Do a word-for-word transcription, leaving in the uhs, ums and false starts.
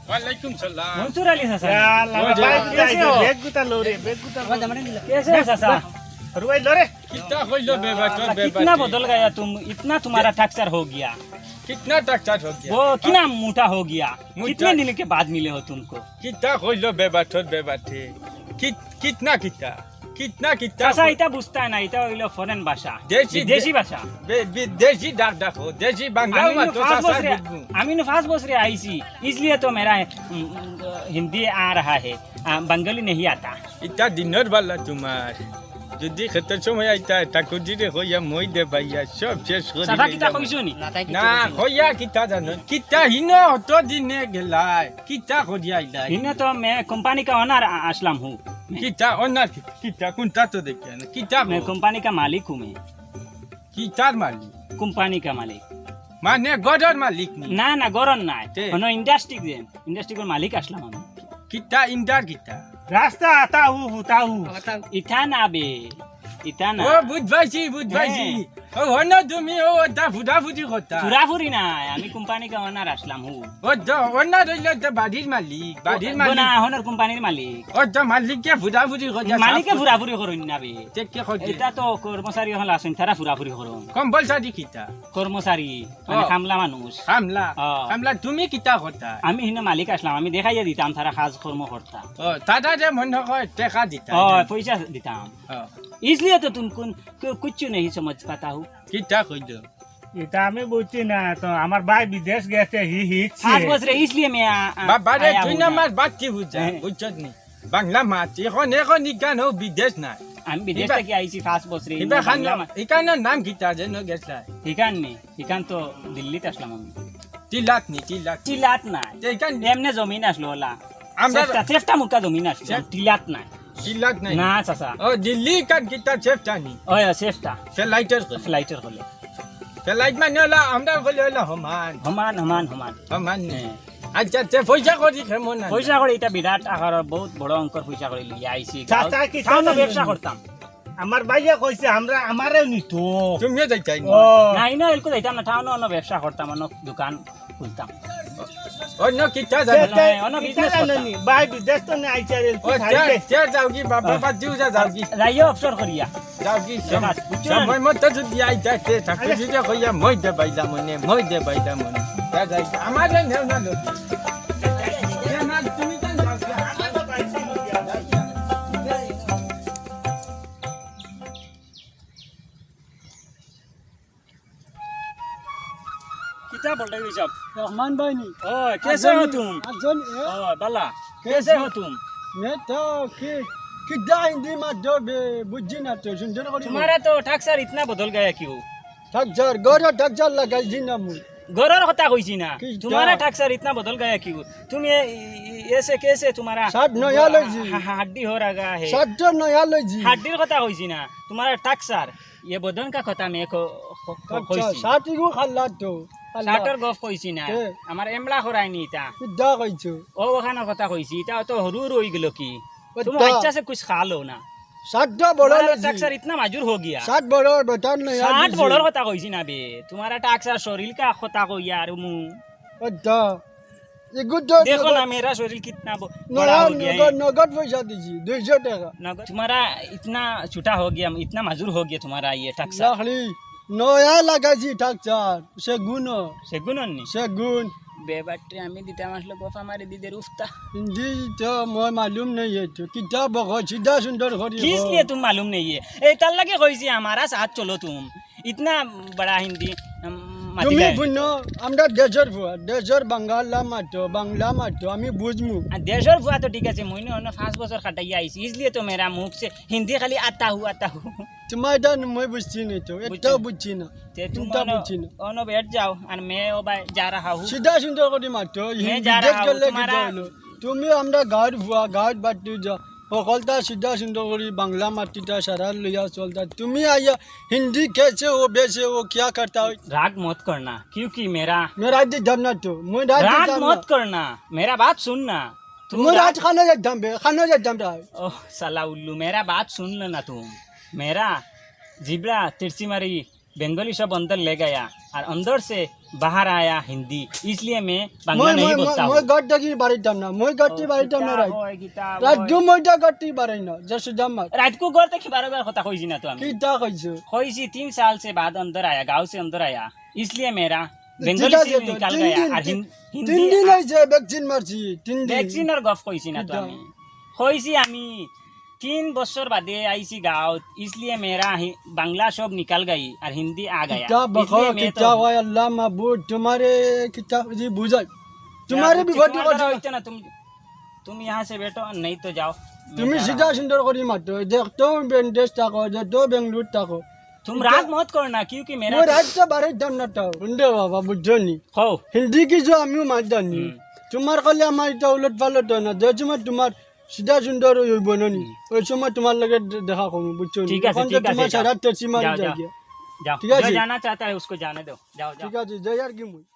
वालेकुम सलाम। मंसूर अली चाचा। या अल्लाह, ओए, भाई, कैसे हो? बैग गुता लो रे, बैग गुता लो। कैसे हो चाचा? रुवाई लो रे। कितना खोजलो बेबाटो, अल्लाह, कितना बदल गया तुम, इतना तुम्हारा टक्सर हो गया। कितना टक्सर हो गया? वो कितना मोटा हो गया? मोटा। कितने दिन के बाद मिले हो तुमको? कितना खोजलो बेबाटो, बेबाटे। कित-, कितना कितना? कितना कितना? চাচা, ইতা বুঝতা না, ইতা অইলো ফরেন ভাষা, দেশি বিদেশি ভাষা। বে-, বিদেশি ডাক ডাকো, দেশি বাংলাও আমি নু মাতো পাঁচ চাচা বছরে, বুঝবো। আমি নু পাঁচ বছরে আইছি, इसलिए तो मेरा, উম, উম, हिंदी आ रहा है, आ, बंगाली नहीं आता। ইতা দিনর বালা তোমার। যদি খেতর সময় আইতা, ঠাকুরজিরে কইয়া মই দে বাইয়া, সব শেষ করি চাচা, কিতা দিলাম। কইছো নি? না, কইয়া কিতা জানো? কিতা হিনো অত দিনে গেলায়? কিতা করিয়া আইলায়? হিনো তো মে কোম্পানি কা ওনার আ-, আসলাম হু। কিতা ওনার কি-, কিতা কোনটা তো দেখি না। কিতা মে কো? কোম্পানি কা মালিক হু মে। কিতার মালিক? কোম্পানি কা মালিক। মানে ঘরর মালিক নি? না, না, ঘরর নায়। তে? কোনো ইন্ডাস্ট্রি দেন। ইন্ডাস্ট্রির মালিক আসলাম আমি। কিতা ইন্ডার কিতা? রাস্তা আতা হু, হুতা হু। ইতা না বে, ইতা না। ও, বুঝ পাইছি, বুঝ পাইছি। হ্যাঁ। ও, হনো তুমি, ও, ওটা ফুটাফুটি কথা। ফুরাফুরি নায়, আমি কোম্পানি কা ওনার আসলাম, হু। ও, তো, ওনার হইলো তো বাড়ির মালিক, বাড়ির ও, মালিক। না, হনর কোম্পানির মালিক। ও, তো মালিককে ফুটাফুটি কথা, মালিকে সাফ কথা। ফুরাফুরি করইন না বে। তে কে কইছে? এটা তো কর্মচারী হল আসুন, তারা ফুরাফুরি করইন। কম্পালসারি কিতা? কর্মচারী, মানে ও। কামলা মানুষ। কামলা? ও। কামলা, তুমি কিতা করতা? আমি হিনো মালিক আসলাম, আমি দেখাইয়া দিতাম তারা কাজ কর্ম করতা। ও, তারা যে মনে হয় টেকা দিতা, ও, যে। পয়সা দিতাম। ও। इसलिए तो तुम कुन-, कु-, कुछ नहीं समझ पाता हो। কিতা কইল? এটা আমি বুঝছি না, তো আমার ভাই বিদেশ গেছে, হি হিকছে। পাঁচ বছরে, इसलिए मैं आ-, आ-, বাবা রে, আয়া দুই হুদা। নাম্বার বাদ কি বুঝা? হ্যাঁ। বুঝছত নি? বাংলা মাত, এখন, এখন ইকান ও বিদেশ নাই। আমি বিদেশ ইবা-, থাকি আইছি পাঁচ বছরে, ইবা ইনো খান, বাংলা মাত। ইকানোর নাম কিতা যেন গেছলা? ইকান নি, ইকান তো দিল্লিত আসলাম আমি। টিলাত নি, টিলাত। টিলাত নাই। তে ইকান এমনে জমিন আসলো ওলা। আমরা সেফটা, সেফটা মুক্কা জমিন আসলো। সেফ-, টিলাত নাই। টিলাত নাই। না, চাচা। ও, দিল্লি ইকান কিতা সেফটা নি? ওই, সেফটা। ফ্লাইটর কলে। ফ্লাইটর কলে। ফ্লাইট মানে ওলা, আমরা কলে ওলা হমান। হমান, হমান, হমান। হমান নি। হ্যাঁ। আচ্ছা, তে পয়সা করি কেমন আনলা? পয়সা করি এটা বিরাট আকার, বহুত বড় অঙ্কর পয়সা করি লইয়া আইছি। চাচা, কি টাউনো চাচা ব্যবসা নি? করতাম। আমার ভাইয়া কইছে, আমরা, আমারেও নিত। তুমিও যাইতাই নি? ও। না, ইনো এলকু যাইতাম না, টাউনো অন্য ব্যবসা করতাম, অন্য দোকান খুলতাম। অন্য কিতা জানো? তে, তে, অন্য কিতা business জানো করতাম। নি? ভাই বিদেশ তো নাই, আইছে আর এলকু ও, খাইতে। তে, তে যাওগি, বাবা, হ্যাঁ। বাদ দিও, যা যাওগি। যাইও অবসর করিয়া। যাওগি, দেখা, সম-, বুঝছো না? সময় মতো যদি আইতা, তে ঠাকুর আরে। যদি কইয়া, মই দে বাইলা মনে, মই দে বাইলা মনে। যা যাই, আমার এই নেও না লোক। এ না, তুমি তো যাওগি। कितना बोल रहे हो ये सब? रहमान भाई नहीं। ओ, कैसे हो तुम? अर्जुन, ए? ओ, बाला, कैसे हो तुम? मैं तो कि-, कितना हिंदी में जो बे-, बुझी ना तो सुंदर करी। तुम्हारा तो टक्सर इतना बदल गया क्यों? टक्सर, गोरा टक्सर लगाई जी ना मुझ। गोरर কথা কইছি না। कितना? तुम्हारा टक्सर इतना बदल गया क्यों? तुम ये, ये, ऐसे कैसे तुम्हारा साथ नया लो जी। हा-, हा-, हड्डी हो रहा है। साथ तो नया लो जी। হাড্ডির কথা কইছি না। তোমার টাকসার, এ বদন কা কথা মে ক-, ক-, ক-, আচ্ছা, কইছি। শার্ট ইগু খাল্লা তো। খাল্লা। শার্টর গফ কইছি না। কে? আমার এমলা করায়নি ইতা। কিতা কইছো? ও ওখানর কথা কইছি, ইতা তো হুরু হুরু অইগেলো কি? ও তুমি তা। বাচ্চা সে কুছ খা লো না। শার্টটা বড় তোমার হলো জি। টাকসার ইতনা মাজুর হো গিয়া। শার্ট বড়, বেটার নাই, আর শার্ট কিছু। বড়র কথা কইছি না বে। তোমার টাকসার শরীর কা কথা কই আর মু। ও তা। এগুলো তো দেখো নগদ, না, মেরা শরীর কিতনা ব-, বড়া নগদ, হো গিয়া নগদ, হ্যায়। নগদ পয়সা দিছি, দুইশো টাকা। নগদ, तुम्हारा इतना छोटा हो गया, इतना मजूर हो गया तुम्हारा ये टक्सा। লাকড়ি, নয়া লাগাইছি টাকচার, সেগুন। সেগুন নি? সেগুন। বেবাট্রে, আমি দিতাম আসলে গফা মারি দিদের উফতা। হিন্দি তো মই মালুম নেই এতো। কিতা বকো, সিধা সুন্দর করি किस কও। लिए तुम मालूम नहीं है? ए, तार लगे कोई सी हमारा साथ चलो तुम। इतना बड़ा हिंदी, अम, मत তুমি গায়। বুঝো, আমরা দেশর ফুয়া, দেশর বাংলা মাতো, বাংলা মাতো, আমি বুঝমু। আর দেশর ফুয়া তো ঠিক আছে, মইনে অন্য পাঁচ বছর কাটাইয়া আইছি, इसलिए तो मेरा मुख से हिंदी खाली आता हूँ, आता हूँ। তোমার এটা মই বুঝছি না তো, বুঝছি এটাও না। বুঝছি না। তে তুমি তুমি তো অন্য, বুঝছি না। অন্য বেট যাও, আর মে ও ভাই যা রাহা হুঁ। সিধা সুন্দর করি মাতো, মে যা বিদেশ রাহা হুঁ, গেলে কি তোমারা হইলো? তুমি আমরা গাঁর ফুয়া, গাঁর বাট্টি যা, হকলতা সিধা সুন্দর করি বাংলা মাটিটা সারা লইয়া চলতা। তুমি আইয়া হিন্দি কেসে হো, বেসে হো, কিয়া করতা হো? राग मत करना, क्योंकि मेरा मैं राज दे दम ना तो, मैं राज दे राग दम ना। मत करना, मेरा बात सुन ना। तू मैं राग राज खाना दे दम बे, खाना दे दम राज। ओह, साला उल्लू, मेरा बात सुन लेना तुम। मेरा जिब्रा तिरछी मारी बंगाली सब अंदर ले गया और अंदर से बाहर आया हिंदी, इसलिए मैं बांग्ला মই नहीं মই बोलता মই हूँ। ঘর থাকি বাড়িতাম না, মই ঘর থাকি বাড়িতাম না রাইত। হয় গীতা, রাত ঘুম মইটা ঘর থাকি বাড়াই না, যে সুজা মাত। रात को घर तक बार बार होता होई ना तो আমি। কিতা কইছো? होई सी तीन साल से बाद अंदर आया, गांव से अंदर आया, इसलिए मेरा ঠিক बंगाली আছে से তো, निकल তিন गया দিন, और তিন- हिं- তিন हिंदी দিন হইছে ভ্যাকসিন মারছি, তিন দিন। ভ্যাকসিন আর গফ কইছি না তো কিতা? আমি। কইছি আমি তিন বছর বাদে আইছি গাঁও, इसलिए मेरा हि- বাংলা सब निकल गई और हिंदी आ गया, কিতা বকো, इसलिए मैं কিতা तो হয় আল্লাহ মাবুদ, তোমারে কিতা যে বুঝাই, তোমারে বিপদ তোমার করছে। দ্বারা হইতো না, তুমি তুমি यहाँ से बैठो, नहीं तो जाओ। मैं তুমি जा रहा সিধা हूँ। সুন্দর করি মাতো, দেখতেও বিদেশ থাকো, যত বেঙ্গালুর থাকো। तुम राग मत करना, क्योंकि मेरा মই রাইত তো বাড়াইতাম না তো, হুনদে বাবা, বুঝছো নি? हो। হিন্দি কিছু আমিও মাত জানি। হুম। তোমার কালে আমার এটা উলট পালট হয় না, যে সময় তোমার সিধা সুন্দর হইব না নি, ওই সময় তোমার লগে দে- দেখা করবো, বুঝছো নি? ঠিক আছে, এখন তো ঠিক আছে, তোমার যাও। সারা তেসি মারি যাও, যাই যাও। গিয়া। जाओ, ठीक है जो जी। जाना चाहता है उसको जाने दो, जाओ, जाओ। ঠিক আছে, যাই আর কি মই।